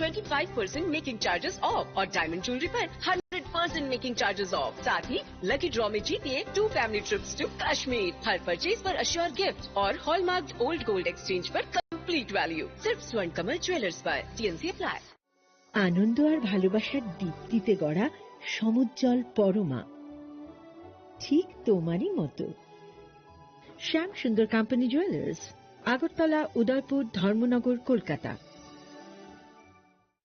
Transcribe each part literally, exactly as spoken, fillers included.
Twenty five percent making charges off और diamond jewellery पर hundred percent making charges off. साथ ही lucky draw में जीतिए two family trips to Kashmir. हर परचेज पर अश्योर गिफ्ट और हॉलमार्क ओल्ड गोल्ड एक्सचेंज पर कंप्लीट वैल्यू। सिर्फ स्वर्ण कमल ज्वेलर्स पर। TNC apply. আনন্দ আর ভালোবাসার দীপ্তিতে গড়া সমুজ্জ্বল পরমা, ঠিক তোমারই মতো। শ্যাম সুন্দর কোম্পানি জুয়েলার্স, আগরতলা, উদয়পুর, ধর্মনগর, কলকাতা।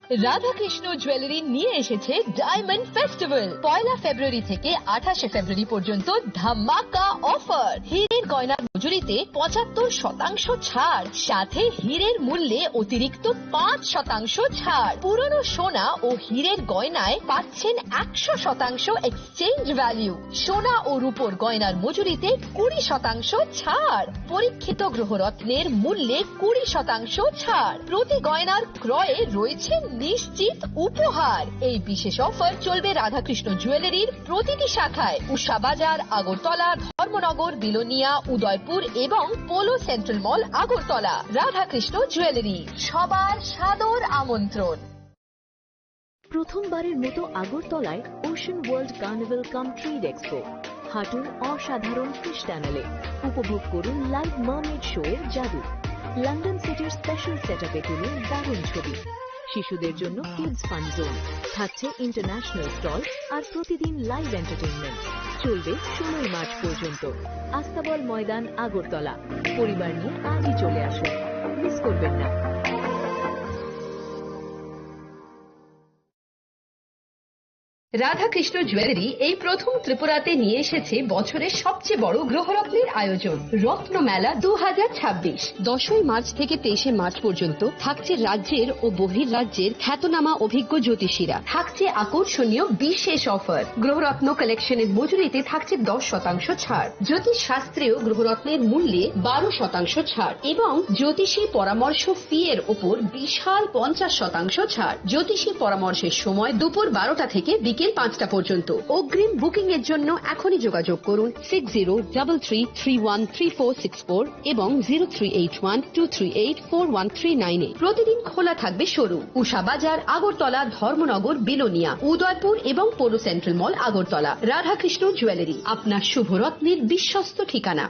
রাধাকৃষ্ণ জুয়েলারি নিয়ে এসেছে ডায়মন্ড ফেস্টিভ্যাল। পয়লা ফেব্রুয়ারি থেকে আঠাশে ফেব্রুয়ারি পর্যন্ত ধামাকা অফার। হীরের গয়নার মজুরিতে পঁচাত্তর শতাংশ ছাড়, সাথে হীরের মূল্যে অতিরিক্ত পাঁচ শতাংশ ছাড়। পুরনো সোনা ও হীরের গয়নায় পাচ্ছেন একশো শতাংশ এক্সচেঞ্জ ভ্যালু। সোনা ও রূপোর গয়নার মজুরিতে কুড়ি শতাংশ ছাড়। পরীক্ষিত গ্রহরত্নের মূল্যে কুড়ি শতাংশ ছাড়। প্রতি গয়নার ক্রয়ে রয়েছে নিশ্চিত উপহার। এই বিশেষ অফার চলবে রাধাকৃষ্ণ জুয়েলারির প্রতিটি শাখায়, উষা বাজার, আগরতলা, ধর্মনগর, বিলোনিয়া, উদয়পুর এবং পোলো সেন্ট্রাল মল, আগরতলা। রাধাকৃষ্ণ জুয়েলারি, সবার সাদর আমন্ত্রণ। প্রথমবারের মতো আগরতলায় ওশান ওয়ার্ল্ড কার্নিভাল কাম ট্রেড এক্সপো। হাঁটুন অসাধারণ ফিশ টানেলে, উপভোগ করুন লাইভ মার্মেড শো এর জাদু। লন্ডন সিটির স্পেশাল সেটআপে তুলুন দারুণ ছবি। শিশুদের জন্য কিডস ফান জোন, থাকছে ইন্টারন্যাশনাল স্টল আর প্রতিদিন লাইভ এন্টারটেইনমেন্ট। চলবে ষোলোই মার্চ পর্যন্ত। আস্তাবল ময়দান, আগরতলা। পরিবার নিয়ে আজই চলে আসুন, মিস করবেন না। রাধাকৃষ্ণ জুয়েলারি এই প্রথম ত্রিপুরাতে নিয়ে এসেছে বছরের সবচেয়ে বড় গ্রহরত্নের আয়োজন, রত্নমেলা দু হাজার ছাব্বিশ। দশই মার্চ থেকে তেইশে মার্চ পর্যন্ত থাকছে রাজ্যের ও বহির্রাজ্যের খ্যাতনামা অভিজ্ঞ জ্যোতিষীরা। থাকছে আকর্ষণীয় বিশেষ অফার। গ্রহরত্ন কালেকশনের মজুরিতে থাকছে দশ শতাংশ ছাড়। জ্যোতিষ শাস্ত্রেও গ্রহরত্নের মূল্যে বারো শতাংশ ছাড় এবং জ্যোতিষী পরামর্শ ফি এর উপর বিশাল পঞ্চাশ শতাংশ ছাড়। জ্যোতিষী পরামর্শের সময় দুপুর বারোটা থেকে বিকেল পাঁচটা পর্যন্ত। অগ্রিম বুকিং এর জন্য এখনই যোগাযোগ করুন six zero double three three one three four six four এবং zero three eight one two three eight four one three nine এ। প্রতিদিন খোলা থাকবে শোরুম। উষা বাজার, আগরতলা, ধর্মনগর, বিলোনিয়া, উদয়পুর এবং পৌর সেন্ট্রাল মল, আগরতলা। রাধাকৃষ্ণ জুয়েলারি, আপনার শুভরত্নের বিশ্বস্ত ঠিকানা।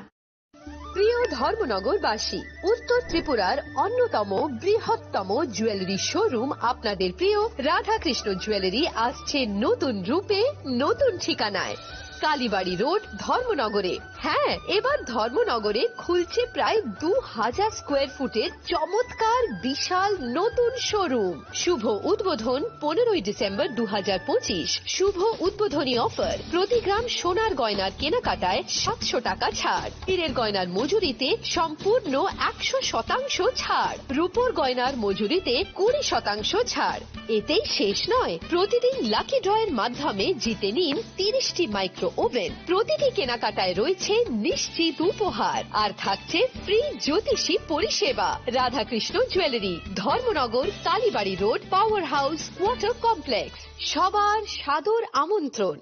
প্রিয় ধর্মনগরবাসী, উত্তর ত্রিপুরার অন্যতম বৃহত্তম জুয়েলারি শোরুম আপনাদের প্রিয় রাধাকৃষ্ণ জুয়েলারি আসছে নতুন রূপে, নতুন ঠিকানায়। কালীবাড়ি রোড, ধর্মনগরে। হ্যাঁ, এবার ধর্মনগরে খুলছে প্রায় দু হাজার স্কোয়ার ফুটের চমৎকার বিশাল নতুন শোরুম। শুভ উদ্বোধন পনেরোই ডিসেম্বর দু হাজার পঁচিশ। শুভ উদ্বোধনী অফার, প্রতি গ্রাম সোনার গয়নার কেনাকাটায় সাতশো টাকা ছাড়, হীরের গয়নার মজুরিতে সম্পূর্ণ একশো শতাংশ ছাড়, রূপোর গয়নার মজুরিতে কুড়ি শতাংশ ছাড়। এতেই শেষ নয়, প্রতিদিন লাকি ড্রয়ের মাধ্যমে জিতে নিন তিরিশটি মাইক্রো ওভেন। প্রতিটি কেনাকাটায় রয়েছে নিশ্চিত উপহার, আর থাকছে ফ্রি জ্যোতিষী পরিষেবা। Radhakrishna jewellery, Dharmanagar, Kalibari road, power house, water complex. সবার সাদর আমন্ত্রণ।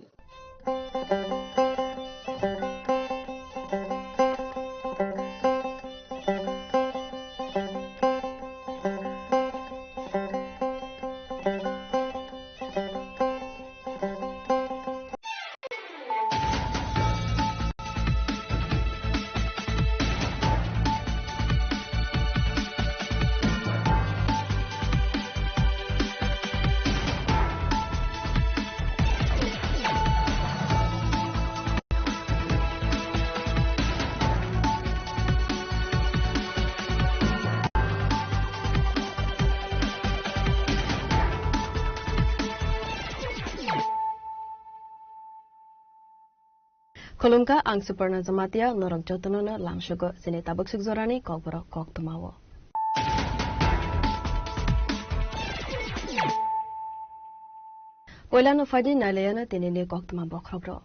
Khulumkha, ang Suparna Jamatia, norok jotono no lamsugo chini tabuk suk jorani kokborok koktwmao. Poilano phaidi nailayano tinini koktwma bokhrokrok.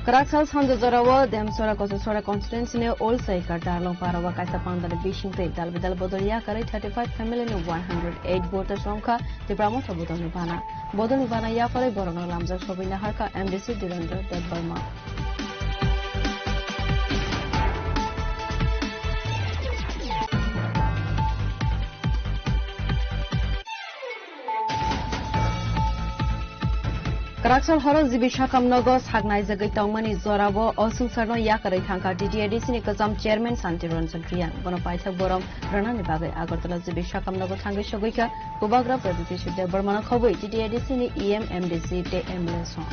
Kwrak sal sanja jorao Demsora Kochasora constituency ni Old Saikar Darlong para o kaisa pandani bisingtwi dal bidal bodol yakarwi thirty five family ni one hundred eight voters wngkha Tipra Motha bodolni bana. Bodolni bana yapharwi borokno lamjak sogwi naharkha M D C Dhirendra Debbarma. Kwraksal horo G B Sakam nogo sak naijagwi tongmani jorao o swngcharno yakarwi thangkha T T A D C ni kwcham chairman Santi Ranjan Reang. Bono paithak borom rwnani bagwi Agartala G B Sakam nogo thangwi sogwikha Bubagra Pradyut Kishore Debbarmano khobwi T T A D C ni E M, M D C tei M L A song.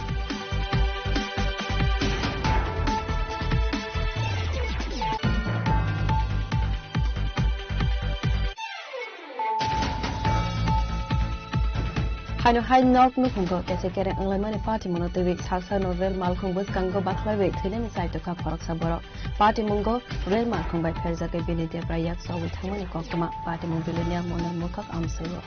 Haino hai nok nukhungo kaisa kereng wnglaimani patimungno twiwi salsano rel malkhung bwskango bakhlaiwi thwinani chai tokha khoroksa borok. Patimungo rel malkhung bai pherjakgwi bini debra yak chogwi thangmani koktwma. Patimung Bilonia Monal Mukhak amsio.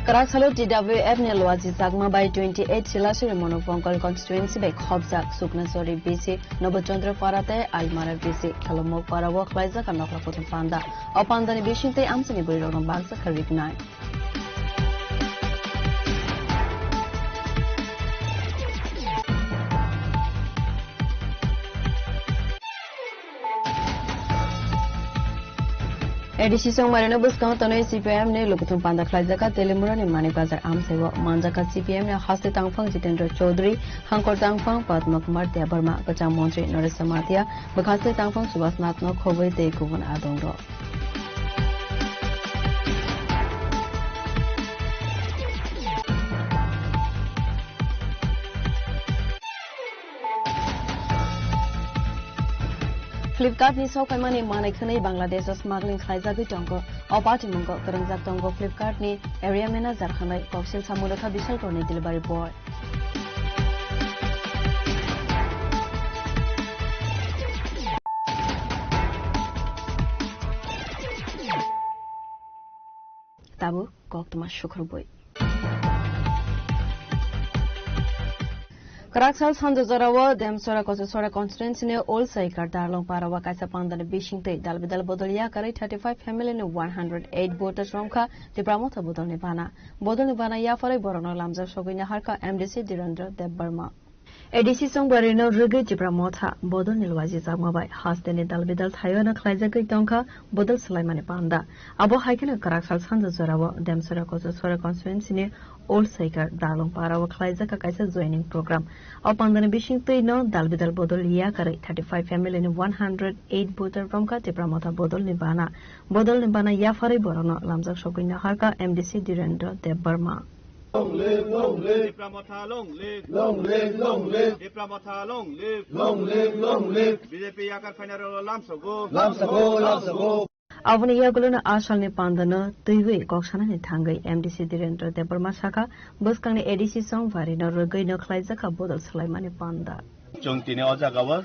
Kwraksalo T W F ni Luaji Chakma bai twenty eight Silasuri Monopongkol constituency bai khopjak Suknachori B C, Nobochandra Para tei Almara B C, Khelomok Para o khlaijak nokla kuthum panda. O pandani bising tei amchaini bwrwirokno bakjak riknai. A D C songmarino bwskango tonwi C P I M ni lukuthum panda khlaijak kha Telimurani Manik Bazar amsaibo. Manjak kha C P I M ni haste tangphang Jitendra Chaudhary, hangkor tangphang Padma Kumar Debbarma, kwcham montri Naresh Samatia, bwkhaste tangphang Subhas Nathno khobwi tei kubun adongrok. Flipkart ni sokphaimani manwi khwnwi Bangladesh o smuggling khlaijagwi tongo. O patimungo kwrwngjak tongo Flipkart ni area manager hwnwi koksil samung rwkha Bishal Korni delivery boy. Tabuk koktwma sukhurubui. Kwraksal sanja jorao Demsora Kochasora constituency ni Old Saikar Darlong Para o kaisa pandani bisingtwi dalbidal bodol yakarwi thirty five family ni one hundred eight voters romkha Tipra Motha bodolni bana. Bodolni bana yapharwi borokno lamjak sogwi naharkha M D C Dhirendra Debbarma. A D C songbarino rwgwi Tipra Motha bodolni luaji chakma bai hasteni dalbidal thaio no khlaijagwi tongkha bodol swlaimani panda. Abo hai kheno kwraksal sanja jorao Demsora Kochasora constituency ni Old Saikar Darlong Para o khlaijak kha kaisa joining program. O pandani bisingtwi no dalbidal bodol yakarwi thirty five family ni one hundred eight voter romkha Tipra Motha bodolni bana. Bodolni bana yapharwi borokno lamjak sogwi naharkha M D C Dhirendra Debbarma. Long live, long live. Tipra Motha, long live. Long live, long live. Tipra Motha, long live. Long live, long live. B J P yakar phainarokno lamsogo. Lamsogo, lamsogo. Aboni yagulono a salni pandano twiwi kok sanani thangwi M D C Dhirendra Debbarma sakha, bwskangni A D C songbarino rwgwino khlaijakha bodol swlaimani panda. Chwng tini o jagao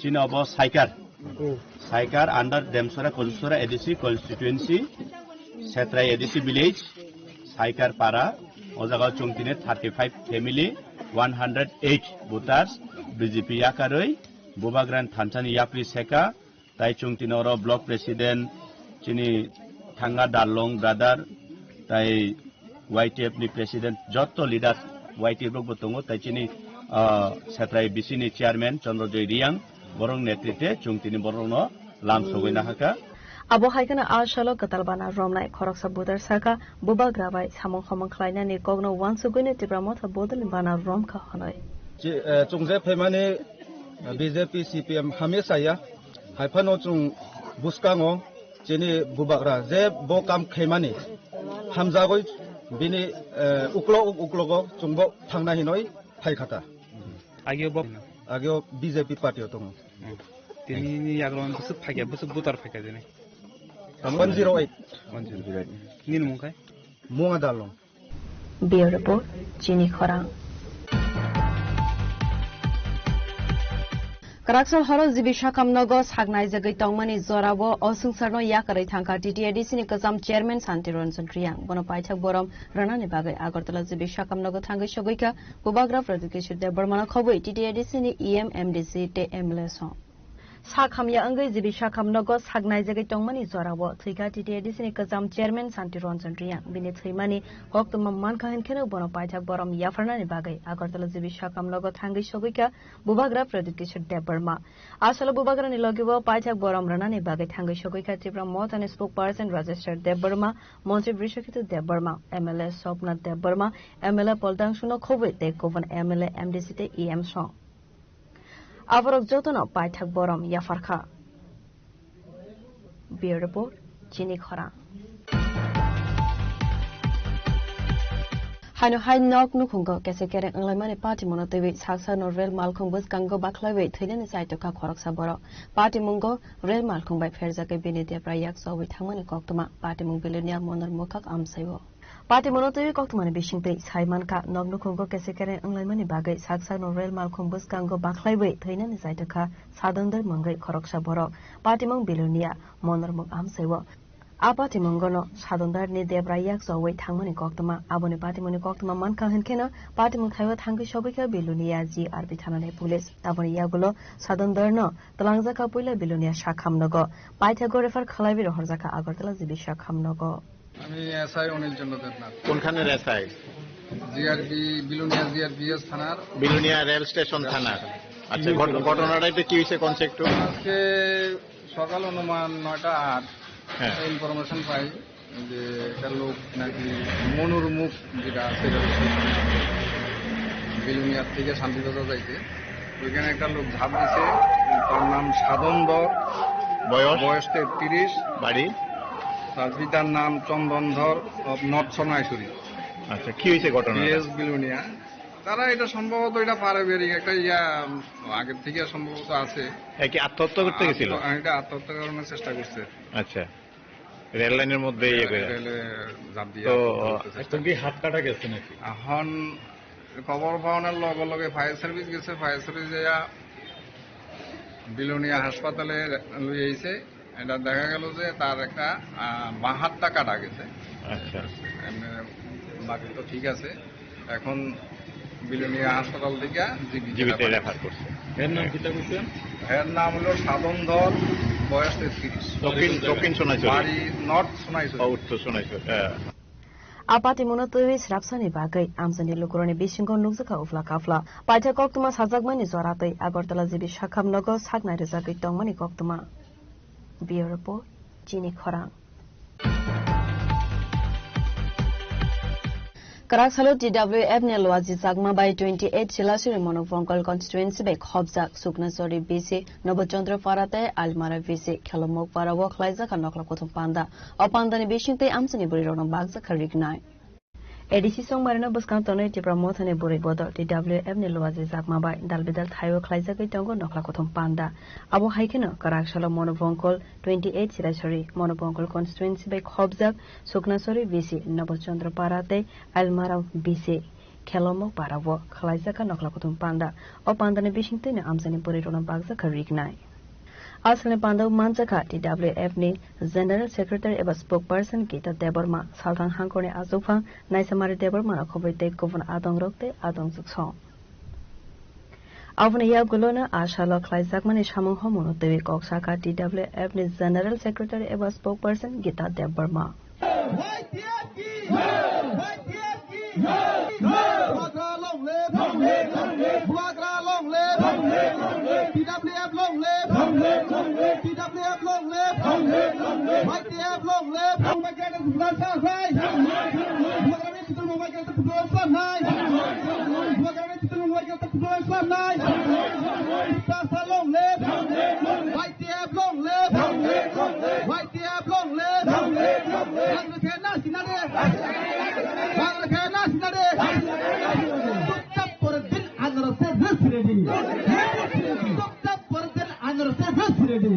chini obo Saikar. Saikar under Demsora Kochasora A D C constituency, Setrai A D C village, Saikar Para. O jagao chwng tini thirty five family, one hundred eight voters, B J P yakarwi, Bubagrani thansani yapri seka, tai chwng tini oro block president, chini Thanga Darlong brother, tai Y T F ni president, joto leader Y T F rokbo tongo, tai chini, ah, Setrai B C ni chairman Chandra Joy Reang, borok netrite chwng tini borokno lam sogwi nahakha. Abo hai kheno a salo kwtal bana romnai khoroksa voter sakha, bubagra bai samung homung khlainani kokno uansugwino Tipra Motha bodolni bana romkha hwnwi. Chi-, eh, chwng je phaimani, eh, B J P, C P M hamya chaya. Hai phano chwng bwskango chini bubagra je bo kam khaimani hamjagwi bini, eh, uklo uk-, uklogo chwngbo thangna hinwi phai khata. Ageo bo? Ageo B J P party o tongo. Hmm. Tini ni yagrong bwswk phaikya, bwswk butar phaikya dini? One zero eight. One zero eight. Nini mung khai? Munga Darlong. Bureau Report, Chini Khorang. Kwraksal horo G B Sakam nogo sak naijagwi tongmani jorao o swngcharno yakarwi thangkha T T A D C ni kwcham chairman Santi Ranjan Reang. Bono paithak borom rwnani bagwi Agartala G B Sakam nogo thangwi sogwikha Bubagra Pradyut Kishore Debbarmano khobwi T T A D C ni E M, M D C tei M L A song. Sak hamya wngwi G B Sakham nogo sak naijagwi tongmani jorao thwikha T T A D C ni kwcham chairman Santi Ranjan Reang. Bini thwimani koktwma mankha hinkheno bono paithak borom yapharnani bagwi Agartala G B Sakham nogo thangwi sogwikha Bubagra Pradyut Kishore Debbarma. Asalo Bubagrani logibo paithak borom rwnani bagwi thangwi sogwikha Tipra Mothani spokesperson Rajeshwar Debbarma, Montri Brishaketu Debbarma, M L A Swapna Debbarma, M L A Poldangshuno khobwi tei kubun M L A, M D C tei E M song. Aborok jotono paithak borom yapharkha. Bureau Report, Chini Khorang. Haino hai nok nukhungo kese kereng wnglaimani patimungno twiwi saksa no rel malkhung bwskango bakhlaiwi thwinani chaitokha khoroksa borok. Patimungo rel malkhung bai pherjagwi bini debra yak chowi thangmani koktwma. Patimung Bilonia Monor Mukhak amsai-o. Patimungno twiwi koktwmani bisingtwi sai mankha, nok nukhungo kese kereng wnglaimani bagwi sak sakno rel malkhung bwskango bakhlaiwi thwinani chaitokha Sadondar mungwi khoroksa borok. Patimung Bilonia Monormuk amsai-o. A patimungono Sadondarni debra yak chowi thangmani koktwma. Aboni patimungni koktwma mankha hinkheno patimung thaio thangwi sogwikha Bilonia G R P thanani police. Aboni yagulo Sadondarno twlangjakha puila Bilonia Sakham nogo. Paithago refer khlaiwi rohorjakha Agartala G B Sakham nogo. আমি এসআই অনিল চন্দ্র দেবনাথ। কোনখানের SI? GRP, Belonia জিআরপিএস থানার। Belonia rail station থানার। আচ্ছা, ঘট-, ঘটনাটা এটা কি হয়েছে, কোন সেক্টর? আজকে সকাল অনুমান নয়টা আট হ্যাঁ। একটা ইনফরমেশন পাই যে একটা লোক নাকি মনুর মুখ যেটা আছে রেল স্টেশন, বিলোনিয়ার থেকে শান্তিবাজার যাইতে, ওইখানে একটা লোক ঝাঁপ দিছে। তার নাম সাধন ধর, বয়স? বয়স তেত্রিশ। বাড়ি? তার পিতার নাম চন্দন ধর, of নর্থ সোনাইছড়ি। আচ্ছা, কি হয়েছে ঘটনাটা? বিএস বিলোনিয়া। তারা এটা সম্ভবত এটা পারিবারিক একটা ইয়া, উম, আগের থেকে সম্ভবত আছে। হ্যাঁ, কি আত্মহত্যা করতে গেছিল? আত্ম-, এটা আত্মহত্যা করানোর চেষ্টা করছে। আচ্ছা, রেল লাইনের মধ্যে ইয়ে করে। রেলে ঝাঁপ দিয়ে তো, আত্মহত্যা করতে চেষ্টা এখন কি হাত কাটা গেছে নাকি? এখন খবর পাওয়ানোর লগে লগে ফায়ার সার্ভিস গেছে, ফায়ার সার্ভিস যাইয়া বিলোনিয়া হাসপাতালে লই আইছে। এটা দেখা গেল যে তার একটা, আহ, বাঁ হাতটা কাটা গেছে। আচ্ছা। এমনি বাকি তো ঠিক আছে। এখন বিলোনিয়া হাসপাতাল থেকে জিবিতে জিবিতে রেফার রেফার করছে। এর নাম কিতা কইছেন? এর নাম হলো সাধন ধর, বয়স তেত্রিশ। দক্ষিণ, দক্ষিণ সোনাইছড়ি। বাড়ি নর্থ সোনাইছড়ি। ও, উত্তর সোনাইছড়ি, হ্যাঁ। A patimungno twiwi srapsani bagwi amchaini lukurokni bisingo nukjakha ufla kafla. Paithak koktwma sajakmani jora twi Agartala G B Sakham nogo saknai rwjagwi tongmani koktwma. Bureau Report, Chini Khorang. Kwrak salo T W F ni Luaji Chakma bai twenty eight Silasuri Monopongkol constituency bai khopjak Suknachori B C Nobochandra Para tei Almara B C Khelomok Para o khlaijak kha nokla kuthum panda. O pandani bisingtwi amchaini bwrwirokno bakjak kha riknai. A D C chongmarino bwskang tonwi Tipra Mothani bwrwi bodol T W F ni Luaji Chakma bai dal bidal thaio khlaijagwi tongo nokla kuthum panda. Abo hai kheno kwrak salo Monopongkol twenty eight Silasuri Monopongkol constituency bai khopjak Suknachori B C Nobochandra Para tei Almara B C Khelomok Para o khlaijak kha nokla kuthum panda. O pandani bisingtwino amchaini bwrwirokno bakjak kha riknai. A salni pandao manjak kha T W F ni General Secretary eba Spokesperson Gita Debbarma, Salthang Hangkorni Achukphang Naisamari Debbarmano khobwi tei kubun adongrok tei adongjwk song. Aboni yagulono a salo khlaijakmani samung homungno twiwi kok sakha T W F ni General Secretary eba Spokesperson Gita Debbarma. Y T F ki! Y T F ki! Bubagra long live! Long live, long live! Bubagra long live! Long live, long live! T W F long live! Long live, long live! T W F long live! Long live, long live! Y T F long live! Bubagra ni Bubagra sa sai! Bubagra ni Bubagra ni Bubagra sa sai! Bubagra ni Bubagra sa sai! Bubagra sa long live! Long live, long live! Y T F long live! Long live, long live! Y T F long live! Long live, long live! Bangla khe na sinade! Bangla khe na sinade! Chupchap pore din anarase rest ready! Chupchap pore din anarase rest ready!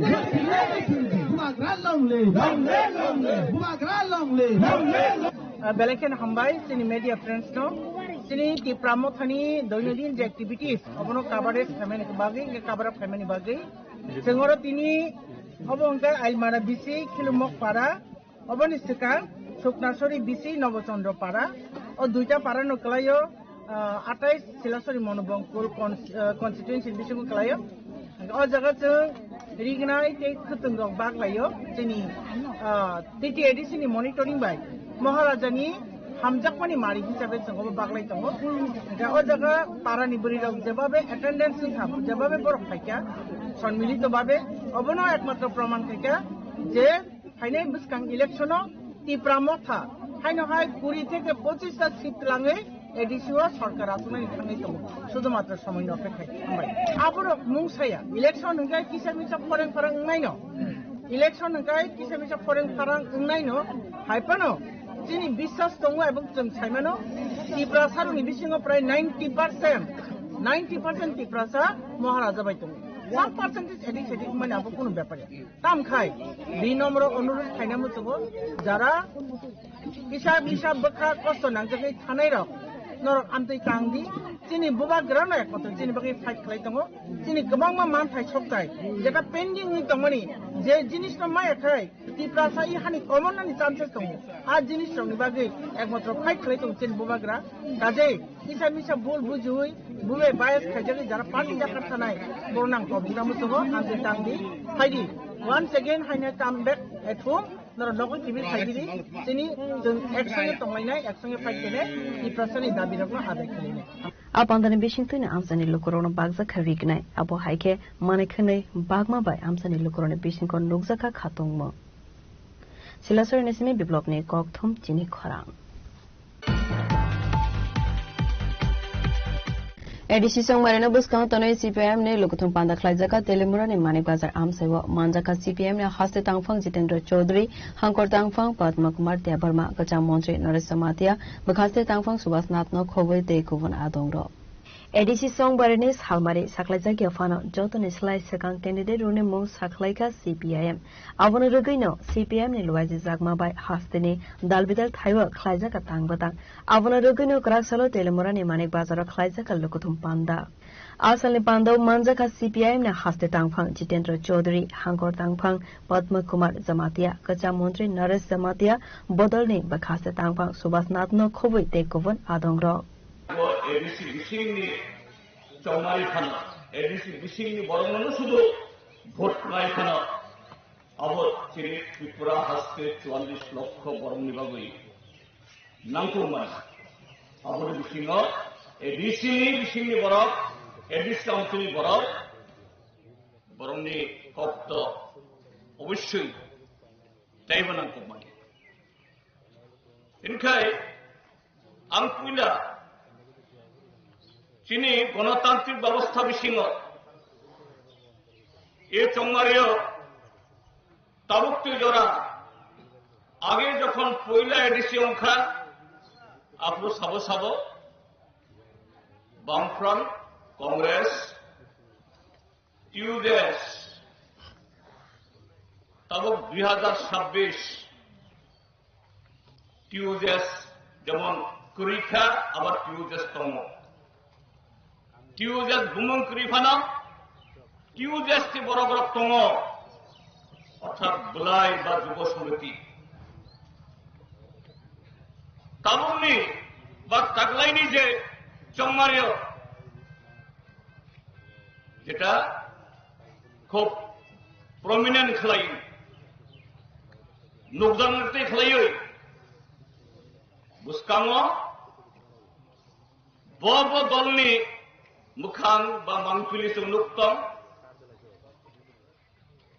Bubagra long live! Long live, long live! Bubagra long live! Long live, long live! Ah, belai kheno hambai chini media friends no. Chini Tipra Mothani doinodin je activities, obono coverage khaimani bagwi, hingke cover up khaimani bagwi. Chwng oro tini obo hingke Ailmara B C Khilumok Para, oboni swkang Suknasori B C Nobochandra Para. O duita para no kwlaio, ah, atais Silasori Monobongkul cons-, ah, constituency bisingo kwlaio. O jaga chwng Rignai tei khwtwng rok bak laio chini, ah, T T A D C ni monitoring bai Maharaja ni hamjakmani mari hisabe chwng obo bak lai tongo. Hingkhe o jaga para ni bwrwi rok jebabe attendance wngkha, jebabe borok phaikha, sonmilito babe obono ekmatro proman khaikha je phainai bwskang election o Tipra Motha haino hai kuri theke pochis ta seat twlangwi A D C o sorkar achuknani thangwi tongo, sudhumatro somoino opekhai. Hambai. Aborok mung saya, election hwnkhe kisa misa phoreng pharang wngnaino, election hwnkhe kisa misa phoreng pharang wngnaino, hai phano chini biswas tongo ebong chwng saimano, Tiprasarokni bisingo prai ninety percent, ninety percent Tiprasa Maharaja bai tongo. One percentage edik sedik wngmani abo kunu bepar ya. Tamkhai, bini nomoro onurodh khaina muchungo, jara hisab hisab bwkha kosto nangjagwi thanai rok, norok amtwi tang di, chini bubagra no ekmatro chini bagwi fight khlai tongo, chini kwbangma manthai sokthai, jeta pending wngwi tongmani, je jinis no maya khai, Tiprasa i hani komornani chances tongo, a jinis rokni bagwi ekmatro fight khlai tongo chini bubagra, kajei, Kisa misa bul bujiwi, bube bias khaijagwi jara party jakar thanai, bornang kobong tamo tongo, ang tang di, phaidi. Once again, haina come back at home, noro nokol T V phaidi di, chini chwng ek songe tonglainai, ek songe fight kene, Tiprasani dabi rokno adai khlainai. A pandani bising twino amsani lukurokno bakjak kha rignai, abo hai khe manai khwnwi bagma bai amsani lukurokni bisingko nukjak kha khatungmo. Silasor ni simi Biplopni kokthum chini khorang. A D C Chongmarino bwskango tonwi C P I M ni lukuthum panda khlaijak kha Telimurani Manik Bazar amsai o manjak kha C P I M ni haste tangphang Jitendra Chaudhary, hangkor tangphang Padma Kumar Debbarma, kwcham montri Naresh Jamatia, bwkhaste tangphang Subhas Nathno khobwi tei kubun adongrok. A D C Chongmarino salmari saklaijak ya phano jotoni slai swkang candidate rokni mung saklaikha C P I M. Abono rwgwino C P M ni luaijijak ma bai hasteni dalbidal thaibo khlaijak tang bwtang. Abono rwgwino kwrak salo Telimurani Manik Bazaro khlaijak lukuthum panda. A salni pandao manjak kha C P I M ni haste tangphang Jitendra Chaudhary, hangkor tangphang Padma Kumar Jamatia, kwcham montri Naresh Jamatia, bodolni bwkhaste tangphang Subhas Nathno khobwi tei kubun adongrok. A D C bisingni chongmari phano, A D C bisingni borokno sudu vote khlai phano, abo chini Tripura haste chwallis lokho borokni bagwi nangkukmani. Aboni bisingo A D C ni bisingni borok, A D C council ni borok, borokni kokto obosoi teibo nangkukmani. Hinkhe ang puila chini gonotantrik babostha bisingo e chongmario tabuk twi jora age jokhon puila A D C ongkha, aphuru sabo sabo Bamfront, Congress, T U J S, tabuk dui hajar sabbish T U J S jemon kwrwi kha, abar T U J S tongo. T U J S bumung kwrwi phano T U J S ni borok rok tongo, orthat bwlai ba jubo samiti. Tabukni ba taklaini je chongmario, jeta khub prominent khlai, nukjaknai tei khlaiwi bwskango bo bo dolni mwkhang ba mangpili chwng nuk tong.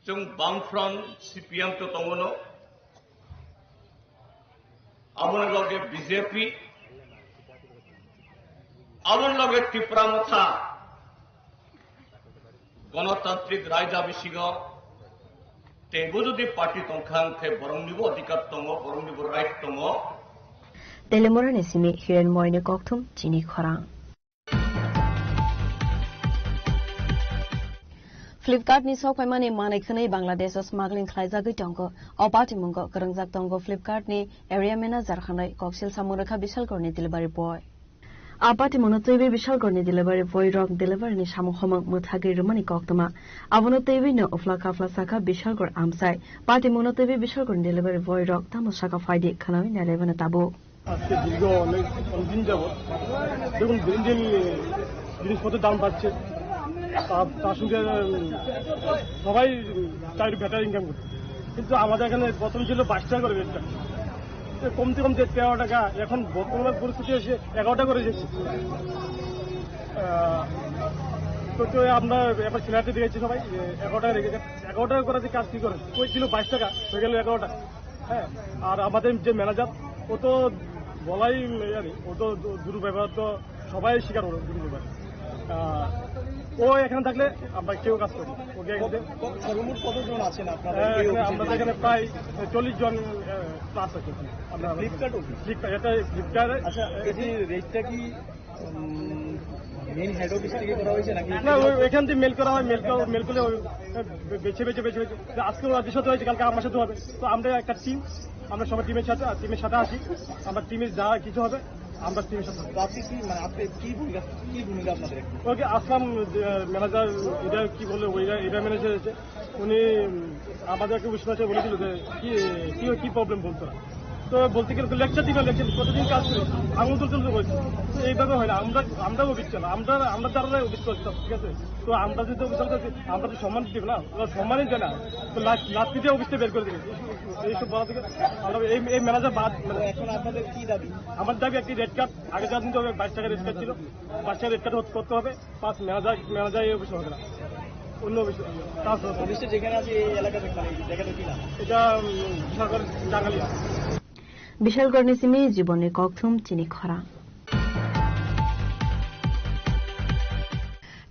Chwng Bamfront C P M to tongo no. Aboni loge B J P, aboni loge Tipra Motha, Ganatantrik Raida bisingo teibo jodi party tongkha, hwnkhe boroknibo adhikar tongo, boroknibo right tongo. Telemorani simi Hiren Moini kokthum chini khorang. Flipkart ni sok phaimani manwi khwnwi Bangladesh o smuggling khlaijagwi tongo. O patimungo kwrwngjak tongo Flipkart ni area manager hwnwi koksil samung rwkha Bishalgarh ni delivery boy. A patimungno twiwi Bishalgarh ni delivery boy rok delivery ni samung homung mwthagwi rwmani koktwma. Abono twiwi no uphla kaphla sakha Bishalgarh amchai. Patimungno twiwi Bishalgarh ni delivery boy rok tamo sakha phaidi khwnwi nailaibano tabuk. আজকে দীর্ঘ অনেক অনেকদিন যাবত দেখুন, দিন দিন জিনিসপত্রের দাম বাড়ছে। তার, তার সঙ্গে, উম, সবাই, উম, চাকরি বেটার ইনকাম করতো, কিন্তু আমাদের এখানে প্রথম ছিল বাইশ টাকা করে রেটটা। তো কমতে কমতে তেরো টাকা, এখন বর্তমান পরিস্থিতি এসে এগারো টাকা করে এসেছে। আহ, তো, তো আমরা এবার সিনিয়রটি দেখেছি সবাই, যে এগারো টাকা রেখেছে, এগারো টাকা করে যে কাজ কি করে, ওই ছিল বাইশ টাকা, হয়ে গেল এগারো টাকা। হ্যাঁ, আর আমাদের যে ম্যানেজার, ও তো বলাই, জানি, ও তো দু-, দুর্ব্যবহার তো সবাই স্বীকার করে দুর্ব্যবহার। আহ, ও এখানে থাকলে আমরা কেউ কাজ করবো। ওকে একদম কত, কত, সর্বমোট কতজন আছেন আপনারা? হ্যাঁ, এই এখানে অফিসে? আমরা তো এখানে প্রায় চল্লিশ জন, আহ, প্লাস আছে এখানে। আমরা ফ্লিপকার্ট অফিস? ফ্লিপকার্ট, এটা ফ্লিপকার্ট। আচ্ছা, এই যে রেটটা কি, উম, মেইন হেড অফিস থেকে করা হয়েছে নাকি? না, ওই, এখান থেকে মেইল করা হয়, মেইল করা, মেইল করলে ওই, বেছে, বেছে, বেছে, বেছে। আজকে ওনাদের সাথে হয়েছে, কালকে আমার সাথে হবে। তো আমরা একটা টিম, আমরা সবাই টিমের সাথে, টিমের সাথে আসি। আমরা টিমের যা কিছু হবে, আমরা টিমের সাথে হবে। তো আপনি কি, মানে, আপনি কি ভূমিকা, কি ভূমিকা আপনাদের এখানে? ওকে, আসলাম, যে ম্যানেজার, এটা কি বলে, ওইটা, এটা ম্যানেজার আছে, উনি, উম, আমাদেরকে ওই সময় বলেছিল যে কি, কি, কি প্রবলেম বলতো না। তো বলতে গেলে তো লেকচার দিবে, লেকচার প্রতিদিন কাজ করি, আঙুল তুলতে তুলতে বলছি। তো এইভাবে হয় না, আমরা, আমরাও অফিস চালা, আমরা, আমরা দ্বারা অফিস করছি, ঠিক আছে? তো আমরা যদি অফিস চালাতে, আমরা তো সম্মান দিব না, ওরা সম্মানই দেয় না। তো লাস্ট, লাস্ট দিয়ে অফিসটা বের করে দিবে। এইসব বলা থেকে আমরা এই, এই ম্যানেজার বাদ, মানে, এখন আপনাদের কি দাবি? আমার দাবি একটি রেড কার্ড, আগে যা দিন তো বাইশ টাকা রেড কার্ড ছিল, বাইশ টাকা রেড কার্ড করতে হবে, পাঁচ ম্যানেজার, ম্যানেজার এই অফিসে হবে না, অন্য অফিসে হবে, ট্রান্সফার হবে। অফিসটা যেখানে আছে এই এলাকাতে, মানে, এই জায়গাটা কি নাম? এটা, উম, বিশালগড় Jangalia. Bishalgarhni simi jibonni kokthum chini khorang.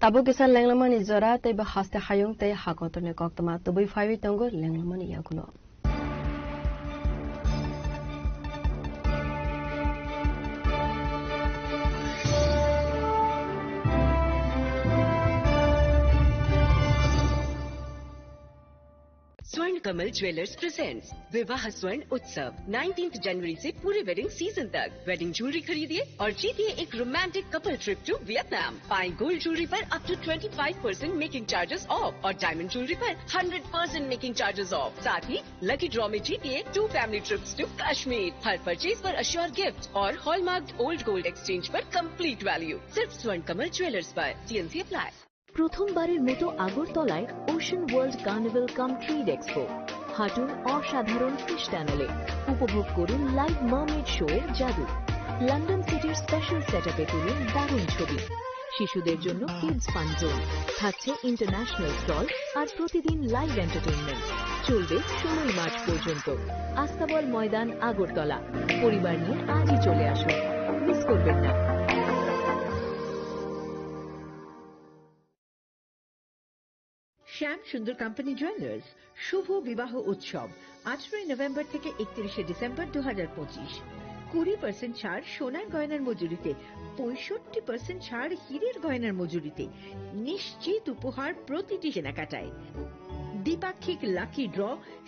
Tabuk kisa lenglamani jora tei bo haste hayung tei hakotorni koktwma tubui phaiwi tongo lenglamani yagulo. स्वर्ण कमल ज्वेलर्स प्रेजेंट्स विवाह स्वर्ण उत्सव, नाइनटीन्थ जनवरी से पूरे वेडिंग सीजन तक। वेडिंग ज्वेलरी खरीदिए और जीतिए एक romantic couple trip to Vietnam. पाएं गोल्ड ज्वेलरी पर up to twenty five percent making charges off और डायमंड ज्वेलरी पर hundred percent making charges off. साथ ही लकी ड्रॉ में जीतिए two family trips to Kashmir. हर परचेज पर अश्योर गिफ्ट और हॉलमार्क्ड ओल्ड गोल्ड एक्सचेंज पर कंप्लीट वैल्यू। सिर्फ स्वर्ण कमल ज्वेलर्स पर। TNC apply. প্রথমবারের মতো আগরতলায় ওশান ওয়ার্ল্ড কার্নিভাল কাম ট্রেড এক্সপো। হাঁটুন অসাধারণ ফিশ টানেলে, উপভোগ করুন লাইভ মার্মেড শো এর জাদু। লন্ডন সিটির স্পেশাল সেটআপে তুলুন দারুণ ছবি। শিশুদের জন্য কিডস ফান জোন, থাকছে ইন্টারন্যাশনাল স্টল আর প্রতিদিন লাইভ এন্টারটেইনমেন্ট। চলবে ষোলোই মার্চ পর্যন্ত। আস্তাবল ময়দান, আগরতলা। পরিবার নিয়ে আজই চলে আসুন, মিস করবেন না। শ্যাম সুন্দর কোম্পানি জুয়েলার্স শুভ বিবাহ উৎসব, আঠারোই নভেম্বর থেকে একত্রিশে ডিসেম্বর দু হাজার পঁচিশ। কুড়ি পার্সেন্ট ছাড় সোনার গয়নার মজুরিতে, পঁয়ষট্টি পার্সেন্ট ছাড় হীরের গয়নার মজুরিতে। নিশ্চিত উপহার প্রতিটি কেনাকাটায়। দ্বিপাক্ষিক লাকি ড্র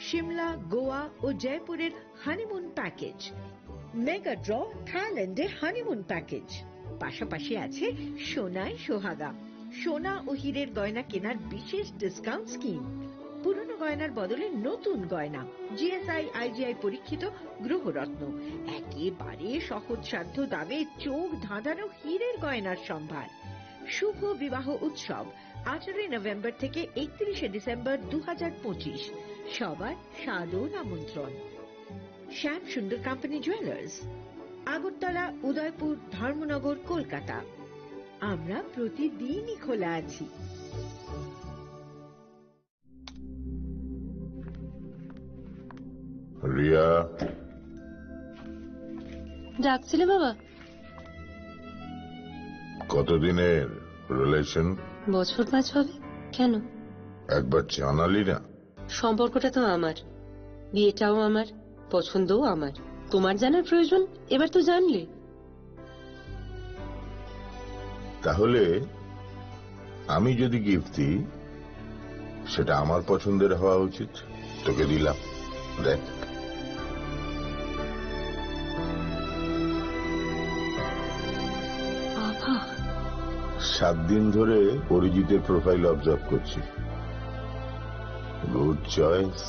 সিমলা, গোয়া ও জয়পুরের হানিমুন প্যাকেজ। মেগা ড্র থাইল্যান্ডে হানিমুন প্যাকেজ। পাশাপাশি আছে সোনায় সোহাগা, সোনা ও হীরের গয়না কেনার বিশেষ ডিসকাউন্ট স্কিম। পুরনো গয়নার বদলে নতুন গয়না, জিএসআই আইজিআই পরীক্ষিত গ্রহরত্ন, একেবারে সহজসাধ্য দামে চোখ ধাঁধানো হীরের গয়নার সম্ভার। শুভ বিবাহ উৎসব, আঠারোই নভেম্বর থেকে একত্রিশে ডিসেম্বর দু হাজার পঁচিশ। সবার সাদর আমন্ত্রণ। শ্যাম সুন্দর কোম্পানি জুয়েলার্স, আগরতলা, উদয়পুর, ধর্মনগর, কলকাতা। আমরা প্রতিদিনই খোলা আছি। রিয়া। ডাকছিলে বাবা? কতদিনের রিলেশন? বছর পাঁচ হবে। কেন? একবার জানালি না। সম্পর্কটা তো আমার, বিয়েটাও আমার, পছন্দও আমার। তোমার জানার প্রয়োজন, এবার তো জানলে। তাহলে আমি যদি গিফট দিই, সেটা আমার পছন্দের হওয়া উচিত। তোকে দিলাম, দেখ। বাবা। সাত দিন ধরে অরিজিতের প্রোফাইল অবজার্ভ করছি। Good choice.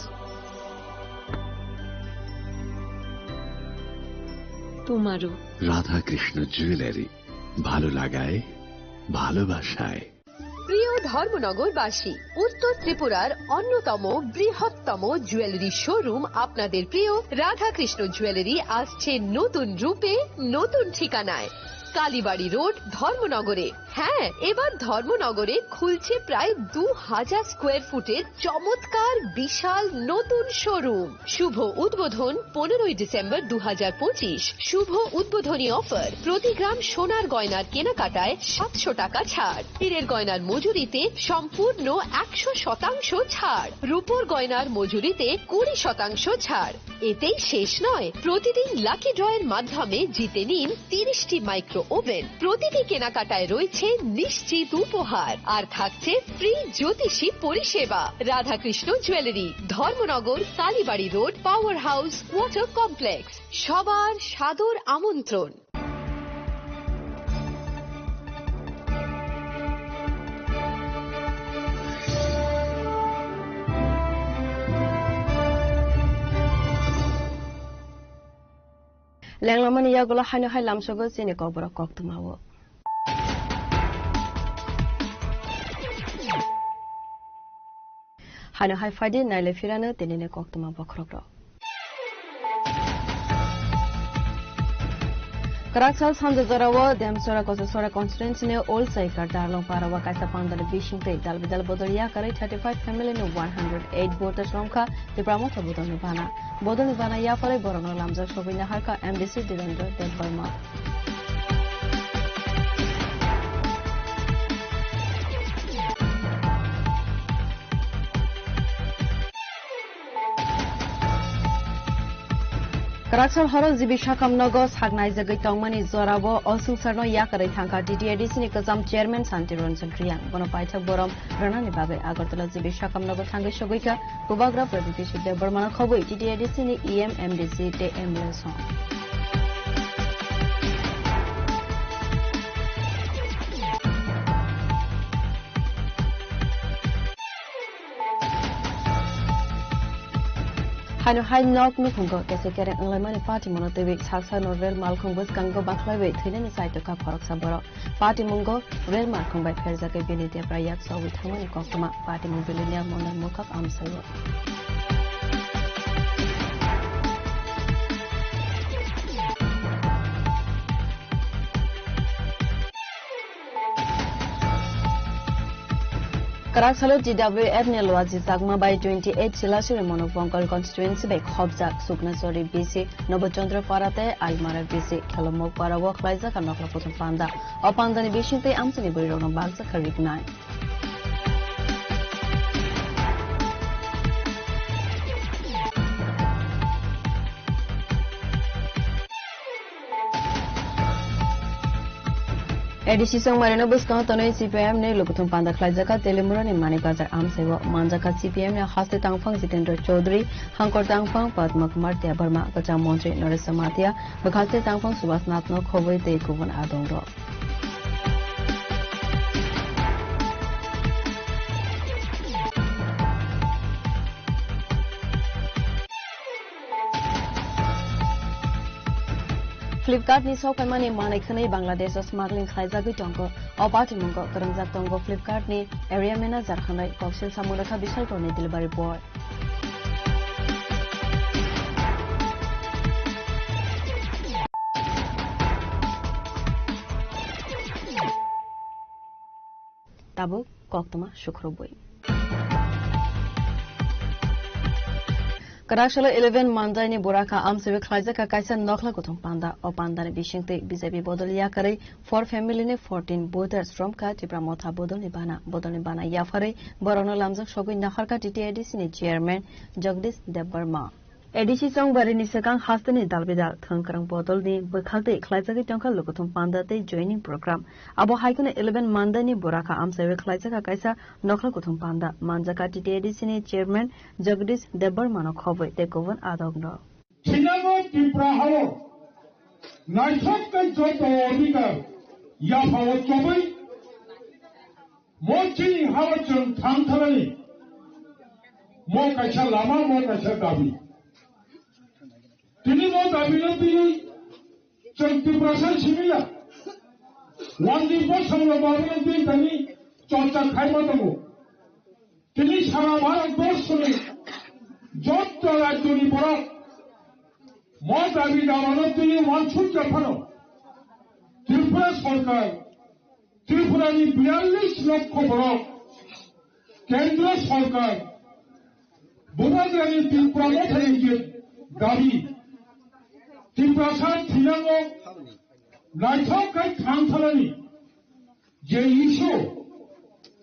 তোমারও। রাধাকৃষ্ণ জুয়েলারি, ভালো লাগায়, ভালোবাসায়। প্রিয় ধর্মনগরবাসী, উত্তর ত্রিপুরার অন্যতম বৃহত্তম জুয়েলারি শোরুম আপনাদের প্রিয় রাধাকৃষ্ণ জুয়েলারি আসছে নতুন রূপে, নতুন ঠিকানায়। কালীবাড়ি রোড, ধর্মনগরে। হ্যাঁ, এবার ধর্মনগরে খুলছে প্রায় দু হাজার স্কোয়ার ফুটের চমৎকার বিশাল নতুন শোরুম। শুভ উদ্বোধন পনেরোই ডিসেম্বর দু হাজার পঁচিশ। শুভ উদ্বোধনী অফার, প্রতি গ্রাম সোনার গয়নার কেনাকাটায় সাতশো টাকা ছাড়, হীরের গয়নার মজুরিতে সম্পূর্ণ একশো শতাংশ ছাড়, রূপোর গয়নার মজুরিতে কুড়ি শতাংশ ছাড়। এতেই শেষ নয়, প্রতিদিন লাকি ড্রয়ের মাধ্যমে জিতে নিন তিরিশটি মাইক্রো ওভেন। প্রতিটি কেনাকাটায় রয়েছে নিশ্চিত উপহার, আর থাকছে ফ্রি জ্যোতিষী পরিষেবা। Radhakrishna jewellery, Dharmanagar, Kalibari road, power house, water complex. সবার সাদর আমন্ত্রণ। Lenglamani yagulo haino hai lamsogo chini kokborok koktwmao. Haino hai phaidi naile phirano tinini koktwma bokhorokrok. Kwraksal sanja jorao Demsora Kochasora constituency ni Old Saikar Darlong Parao kaisa pandani bisingtwi dalbidal bodol yakarwi thirty five family ni one hundred eight voters romkha Tipra Motha bodolni bana. Bodolni bana yapharwi borokno lamjak sogwi naharkha M D C Devendra Debbarma. Kwraksal horo G B Sakam nogo saknaijagwi tongmani jorao o swngcharno yakarwi thangkha T T A D C ni kwcham chairman Santi Ranjan Reang. Bono paithak borom rwnani bagwi Agartala G B Sakam nogo thangwi sogwikha Bubagra Pradyot Kishore Debbarmano khobwi T T A D C ni E M, M D C tei M L A song. Haino hai nok nukhungo kese kereng wnglaimani party mono twiwi saksa no rel malkhung bwskango bakhlaiwi thwinani chaitokha khoroksa borok. Party mungo rel malkhung bai pherjakgwi bini debra yak chawi thangmani koktwma party mung billionaire Mondal Mukhak amsaio. Kwraksalo T W F ni Luaji Chakma bai twenty eight Silasuri Monu Bongkol constituency bai khopjak Suknachori B C, Nobo Chandra Para tei Almara B C, Khelomok Para o khlaijak nokla kuthum panda. O pandani bisingtwi amchaini bwrwirokno bakjakha riknai. A D C Chongmarino bwskango tonwi C P I M ni lukuthum panda khlaijak kha Telimurani Manik Bazar amchaio. Manjak kha C P I M ni haste tangphang Jitendra Chaudhary, hangkor tangphang Padma Kumar Debbarma, kwcham montri Naresh Jamatia, bwkhakte tangphang Subhash Nathno khobwi tei kubun adongrok. Flipkart ni sokphaimani manwi khwnwi Bangladesh o smuggling khlaijagwi tongo. O patimungo kwrwngjak tongo Flipkart ni area manager hwnwi koksil samung rwkha Bishalpur ni delivery boy. Tabuk koktwma sukrubwi. Kwraksalo eleven Mandaini Burakha amchaio khlaijak kha kaisa nokhla kuthum panda. O pandani bisingtwi B J P bodol yakarwi four family ni fourteen voters romkha Tipra Motha bodolni bana. Bodolni bana yapharwi borokno lamjak sogwi naharkha T T A D C ni chairman Jagdish Debbarma. A D C Chongbarini swkang hasteni dalbidal thwngkwrwng bodolni bwkhaktwi khlaijagwi tongkha lukuthum panda tei joining program. Abo hai kheno eleven Mandaini Burakha amchaio khlaijak kha kaisa nokhla kuthum panda. Manjak kha T T A D C ni chairman Jagdish Debbarmano khobwi tei kubun adokno. Sinabo Tripura hao naithok tei joto odhikar yaphao chobwi mo chini hao chwng thang thanani mo kaisa lama, mo kaisa dabi. Tini mo dabi no tini chwng Tiprasa simi ya. Wandi bosong lo babu no tini tani chorcha khaima tongo. Tini sara Bharat borshoni jotto rajyoni borok mo dabi dabano tini uansuk japhano Tripura sorkar, Tripurani biyallis lokho borok Kendro sorkar Bubagrani Tipra Mothani je dabi, Tiprasa thinango naithok khai thangthalani je issue,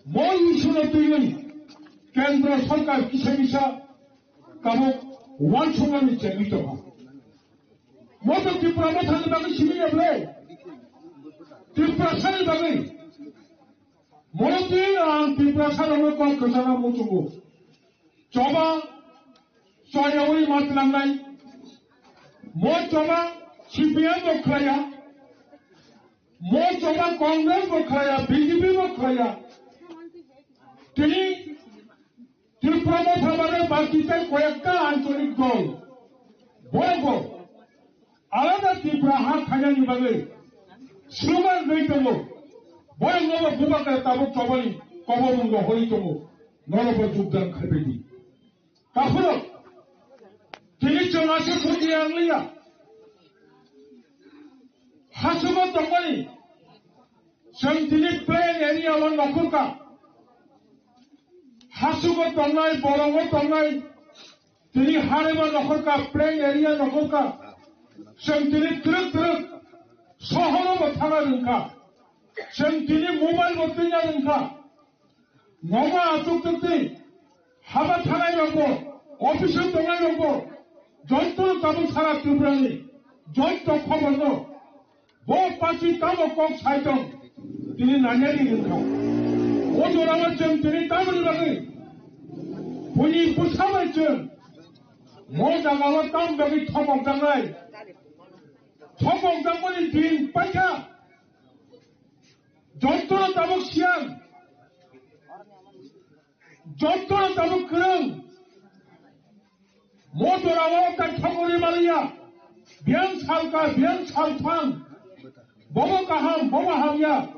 mo issue no twiwi Kendro Sorkar kisa kisa tabuk uansukmani chengwi tongo. Mo to Tipra Mothani bagwi simi ya ble? Tiprasani bagwi. Mo twi ang Tiprasa rokno kok kwchangma muchungo. Choba choyawi ma tlangnai. Mo choba C P M bo khlaiya. Mo choba Congress bo khlaiya, B J P bo khlaiya. Tini Tripura Motha bade baki tei koyekta ancholik dol. Bo bo alada Tripura ha khainani bagwi slogan rwi tongo. Borok nobo Bubagra tabuk chobani kobomung rohorwi tongo. Norokbo jogdan khaibaidi. Takhurok, tini chwng aswk buji ang liya. Hasugo tongmani, chwng tini plain area o nokhorka. Hasugo tongnai, borongo tongnai, tini hareba nokhorka, plain area nokhorka. Chwng tini twrwk twrwk sohoro bo thana rwngkha. Chwng tini mobile bo twina rwngkha. Nogo achuk twi haba thanai rokbo, office o tongnai rokbo, joto tabuk sara Tripura ni joto khobor no bo party tamo kok sai tong tini nanyari rwngkha. O jora o chwng tini tamoni bagwi buini bwsa bai chwng mo jaga o tam bagwi thopok jaknai, thopok jakmani din paikha. Joto tabuk siyan. Joto tabuk kwrwng. Mo jora o tai thangwi maliya. Biyang salka, biyang salphang. Bobo kaham, bobo hamya.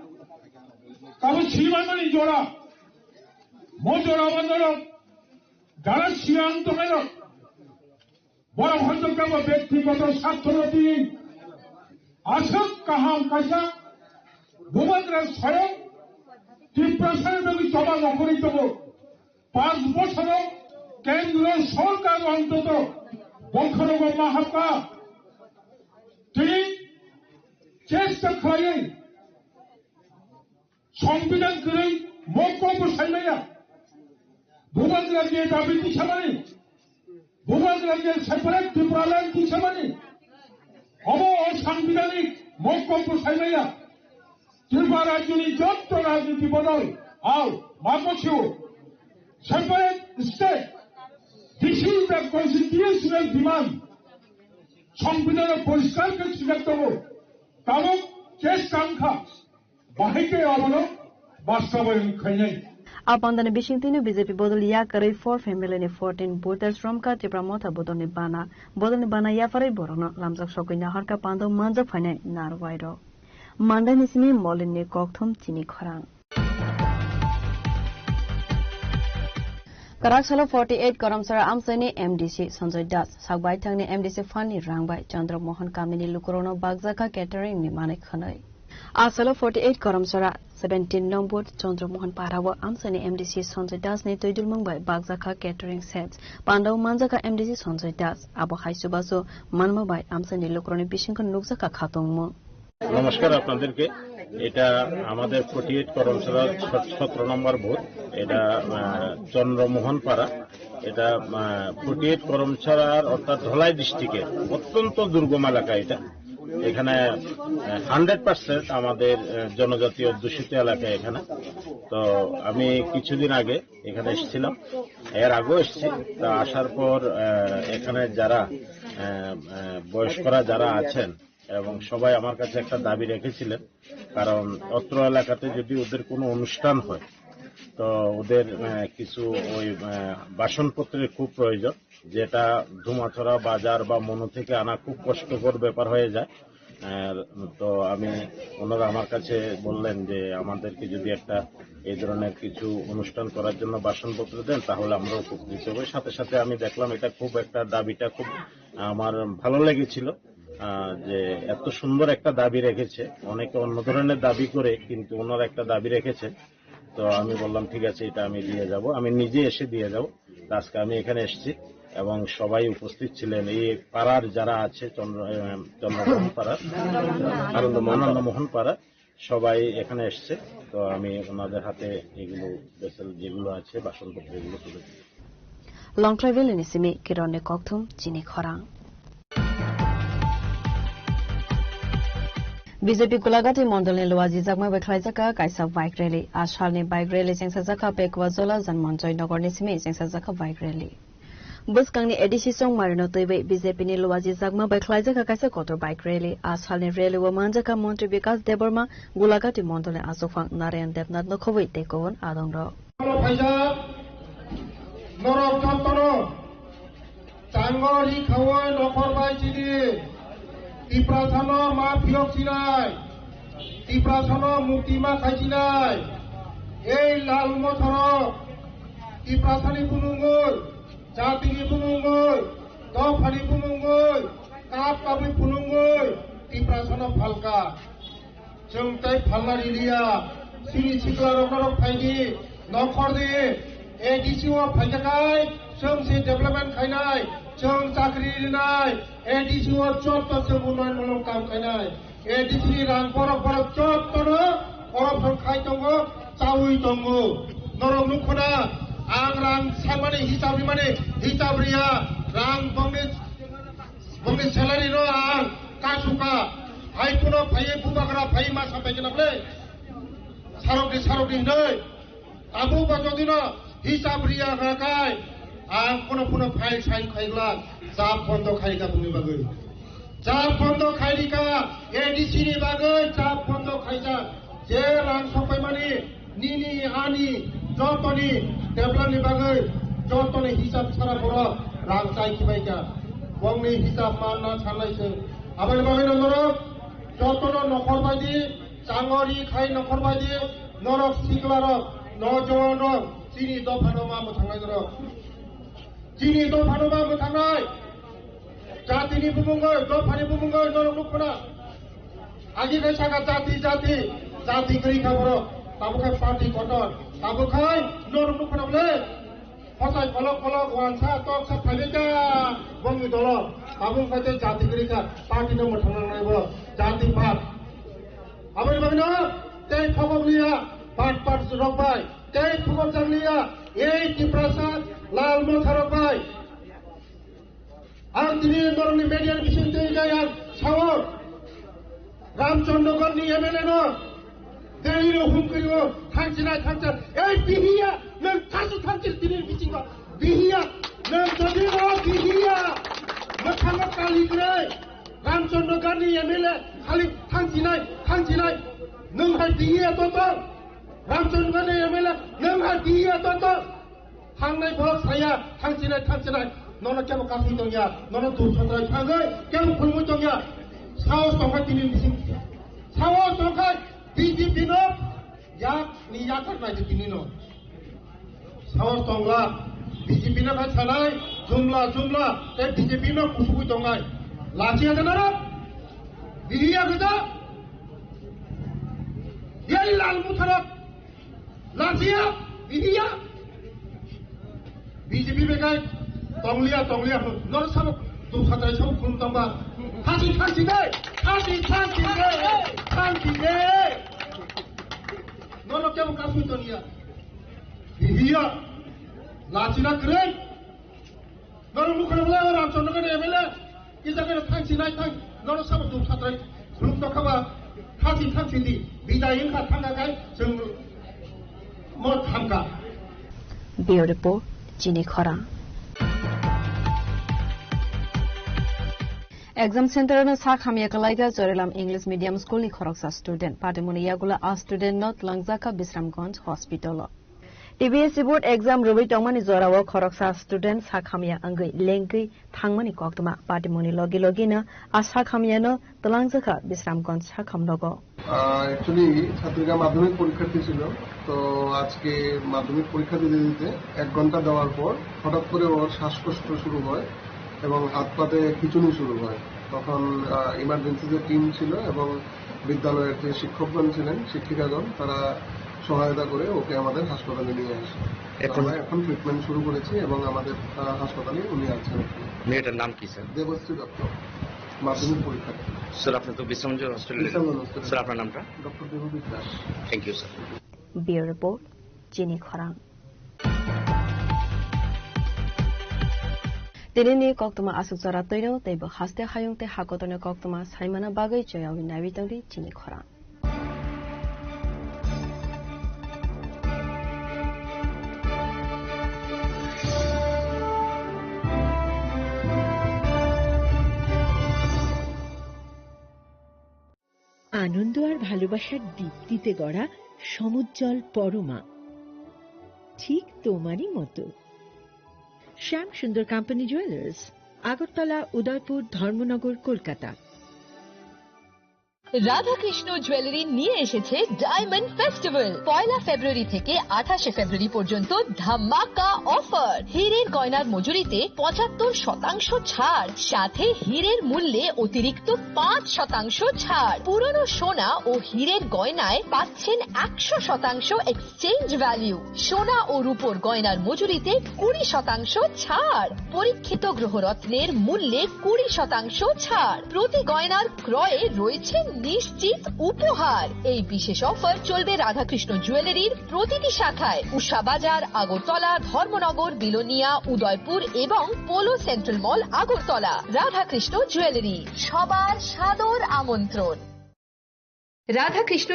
Tabuk simanmani jora. Mo jora o norok jara siyang tongnai rok. Borok hwnjak khe bo bektigoto sartho no twi aswk kaham kaisa Bubagra swayam Tiprasani bagwi choba nokhorwi tongo. Panch bosoro kendro sorkar ontoto bokhorogo ma hapkha. Tini chesta khlaiwi Songbidan kwrwi mokok bo saimaya. Bubagra je dabi tisamani, Bubagra je separate Tipraland tisamani, obo o sangbidanik mokok bo saimaya. Tripura rajyoni jotto rajniti bodol, ao, mako siu. Separate state, this is the constitutional demand. Songbidan poriskar khe swijak tongo. Tabuk case kangkha. Bahai khe abono bastabayon khainai. A pandani bisingtwino B J P bodol yakarwi four family ni fourteen voters romkha Tipra Motha bodolni bana. Bodolni bana yapharwi borokno lamjak sogwi naharkha pandao manjak phainai narwai rok. Mandaini simi Molinni kokthom chini khorang. Kwrak salo forty eight Karamsara amchaini M D C Sanjoy Das, sakbaithangni M D C fund ni rang bai Chandra Mohan kamini lukurokno bakjakha catering ni manwi khwnwi. A salo forty eight Karamsara seventeen nombor Chandra Mohan para o amchaini M D C Sanjoy Das ni twi dulmung bai bakjakha catering sets. Pandao manjakha M D C Sanjoy Das. Abo hai chubachu manma bai amchaini lukurokni bisingtwi nukjakha khatungmung. নমস্কার আপনাদেরকে। এটা আমাদের forty eight Karamchhara সতেরো নম্বর বুথ। এটা, আহ, চন্দ্রমোহন পাড়া। এটা, আহ, forty eight করমছড়ার অর্থাৎ ধলাই ডিস্ট্রিক্টের অত্যন্ত দুর্গম এলাকা এটা। এখানে, আহ, হান্ড্রেড পার্সেন্ট আমাদের, আহ, জনজাতি অধ্যুষিত এলাকা এখানে। তো আমি কিছুদিন আগে এখানে এসেছিলাম, এর আগেও এসেছি। তা আসার পর, আহ, এখানে যারা, আহ, আহ, বয়স্করা যারা আছেন, এবং সবাই আমার কাছে একটা দাবি রেখেছিলেন, কারণ অত্র এলাকাতে যদি ওদের কোনো অনুষ্ঠান হয়, তো ওদের, আহ, কিছু ওই, আহ, বাসনপত্রের খুব প্রয়োজন, যেটা ধুমাছড়া বাজার বা মনু থেকে আনা খুব কষ্টকর ব্যাপার হয়ে যায়। আর তো আমি, ওনারা আমার কাছে বললেন যে আমাদেরকে যদি একটা এই ধরনের কিছু অনুষ্ঠান করার জন্য বাসনপত্র দেন, তাহলে আমরা উপকৃত হব। সাথে সাথে আমি দেখলাম এটা খুব একটা, দাবিটা খুব আমার ভালো লেগেছিল, আহ, যে এত সুন্দর একটা দাবি রেখেছে। অনেকে অন্য ধরনের দাবি করে, কিন্তু ওনারা একটা দাবি রেখেছে। তো আমি বললাম, "ঠিক আছে, এটা আমি দিয়ে যাব, আমি নিজে এসে দিয়ে যাব।" তো আজকে আমি এখানে এসেছি এবং সবাই উপস্থিত ছিলেন। এই পাড়ার যারা আছে, চন্দ্র-, আহ, চন্দ্রমোহন পাড়া, আনন্দমোহন পাড়া। আনন্দমোহন পাড়া, সবাই এখানে এসছে। তো আমি ওনাদের হাতে এগুলো, ভেসেল যেগুলো আছে, বাসনপত্র, এগুলো তুলে দিই। Longthoivel ni simi Kiron ni kokthum chini khorang. B J P Gulagati mondol ni luaji jakma bai khlaijak kha kaisa bike rally. A salni bike rally chengsa jakha Pekwa Jola Janmanjoi Nogor ni simi chengsa jakha bike rally. Bwskangni A D C chongmarino twiwi B J P ni luaji jakma bai khlaijak kha kaisa kotor bike rally. A salni rally o manjak kha Montri Bikas Debbarma, Gulagati mondolni achukphang Narayan Debnath nokhobwi tei kubun adongrok. Phaijak norok jotono chango ri khawi nokhor bai chini Tiprasano ma phiyok chinai, Tiprasano mukti ma khai chinai. Ei lal mothorok Tiprasani bumungwi, jatini bumungwi, dophani bumungwi, kap kabwi phunungwi Tiprasano phalka. Chwng tei phalna riliya, chini sikla rok norok phaidi, nokhordi, A D C o phaikha kai, chwng se development khainai, chwng chakri rinai, A D C o jotto chwng unnoyon muluk kam khainai. A D C ni rang borok borok jottono corruption khai tongo, chaui tongo. Norok nukkho na, ang rang sanmani hisab rimani hisab riya, rang bongni, bongni salary no ang kasuka. Hai kuno phaiye bubagra phaiye ma sapai kena ble. Sarok di, sarok di hinoi. Tabuk ba jodi no hisab riya kha kai, ang kuno kuno file sign khaigla, chap bondo khaika bumni bagwi. Chap bondo khairika, A D C ni bagwi chap bondo khaijak. Je rang sokpaimani, nini, ani, jotoni, development ni bagwi, jotoni hisab sara borok rang chai khibaika. Bongni hisab manna sanai se. Aboni bagwi no norok, jotono nokhor baidi, changori khai nokhor baidi, norok siklarok, nojowanrok, chini dophano ma mwthangnai norok. Chini dophano ma mwthangnai. Jatini bumungoi, dophani bumungoi, norok nukkho na. Agi khe saka jati, jati, jati kwrwi kha borok. Tabuk khe party kotor. Tabuk khe norok nukkho na bole. Hotai kolok kolok wansa tok sa phaibai kha bongni dolo. Tabuk khe tei jati kwrwi kha, party no mwthang nangnai bo. Jati phat. Aboni bagwi no tei phobok liya, phat phat rok bai. Tei phobok jak liya, ei Tiprasa lal motha rok bai. Ang tini norokni media ni bising twi khe ang sao, Ramchandra Gandhi M L A no, Delhi no hum kiri o, thangsinai thangsa, ei bihiya, nwng kasu thangsi tini bisingo, bihiya, nwng jodi o bihiya, mwkhango kali kwrwi, Ramchandra Gandhi M L A khali thangsinai, thangsinai, nwng hai bihiya to to, Ramchandra Gandhi M L A, nwng hai bihiya to to. Thangnai borok saya, thangsinai, thangsinai. Nono kebo kasui tongya, nono dusotrai thangwi kebo khulumui tongya. Saos tongkha tini bising. Saos tongkha B J P no yak ni yakar nai tini no. Saos tongla B J P no khai sanai, jumla, jumla, tei B J P no kusugui tongnai. Lachiya de nara? Bihiya gada? Yai lal mutharak. Lachiya, bihiya. B J P bekai, tongliya, tongliya, nor sabuk, tu khatai sabuk khulum tongba. Thasi, thasi de, thasi, thasi de, thasi de. Nor kebo kasui toniya. Bihiya. Lachina krei. Norok nukha rwla o Ramchandra Gandhi M L A, kisa khe thangsinai thang, norok sabo duk satrai khulum tokha ba, thangsi thangsi di, bidai wngkha thangkha khai chwng mo thamkha. Bureau Report, Chini Khorang. Exam center no sak hamya kalaikha Chorilam English Medium School ni khoroksa student. Patimuni yagulo a student no twlangjakha Bisramganj Hospital o. T B S C board exam rwui tongmani jorao khoroksa student sak hamya wngwi lengwi thangmani koktwma. Patimungni logi logino a sak hamyano twlangjakha Bisramganj sakhamrogo. আহ, অ্যাকচুয়ালি ছাত্রীরা মাধ্যমিক পরীক্ষার্থী ছিল। তো আজকে মাধ্যমিক পরীক্ষা দিতে দিতে এক ঘন্টা দেওয়ার পর হঠাৎ করে ওর শ্বাসকষ্ট শুরু হয় এবং হাত পাতে খিঁচুনি শুরু হয়। তখন, আহ, ইমার্জেন্সি যে টিম ছিল এবং বিদ্যালয়ের যে শিক্ষকগণ ছিলেন, শিক্ষিকাগণ, তারা সহায়তা করে ওকে আমাদের হাসপাতালে নিয়ে আসে। এখন আমরা এখন ট্রিটমেন্ট শুরু করেছি এবং আমাদের, আহ, হাসপাতালে উনি আছেন। মেয়েটার নাম কি, স্যার? দেবশ্রী দত্ত, মাধ্যমিক পরীক্ষার্থী। স্যার, আপনি তো বিশ্রামগঞ্জ হসপিটালে। বিশ্রামগঞ্জ হসপিটালে। স্যার, আপনার নামটা? Doctor Debajit Das. Thank you, sir. Bureau Report, Chini Khorang. Tinini koktwma aswk jora twino teibo haste hayung tei hakotorni koktwma saimana bagwi chwngwi naiwi tongdi chini khorang. আনন্দ আর ভালোবাসার দীপ্তিতে গড়া সমুজ্জ্বল পরমা, ঠিক তোমারই মতো। শ্যাম সুন্দর কোম্পানি জুয়েলার্স, আগরতলা, উদয়পুর, ধর্মনগর, কলকাতা। রাধাকৃষ্ণ জুয়েলারি নিয়ে এসেছে ডায়মন্ড ফেস্টিভ্যাল। পয়লা ফেব্রুয়ারি থেকে আঠাশে ফেব্রুয়ারি পর্যন্ত ধামাকা অফার। হীরের গয়নার মজুরিতে পঁচাত্তর শতাংশ ছাড়, সাথে হীরের মূল্যে অতিরিক্ত পাঁচ শতাংশ ছাড়। পুরনো সোনা ও হীরের গয়নায় পাচ্ছেন একশো শতাংশ এক্সচেঞ্জ ভ্যালু। সোনা ও রূপোর গয়নার মজুরিতে কুড়ি শতাংশ ছাড়। পরীক্ষিত গ্রহরত্নের মূল্যে কুড়ি শতাংশ ছাড়। প্রতি গয়নার ক্রয়ে রয়েছে নিশ্চিত উপহার। এই বিশেষ অফার চলবে রাধাকৃষ্ণ জুয়েলারির প্রতিটি শাখায়, উষা বাজার, আগরতলা, ধর্মনগর, বিলোনিয়া, উদয়পুর এবং পোলো সেন্ট্রাল মল, আগরতলা। রাধাকৃষ্ণ জুয়েলারি, সবার সাদর আমন্ত্রণ। রাধাকৃষ্ণ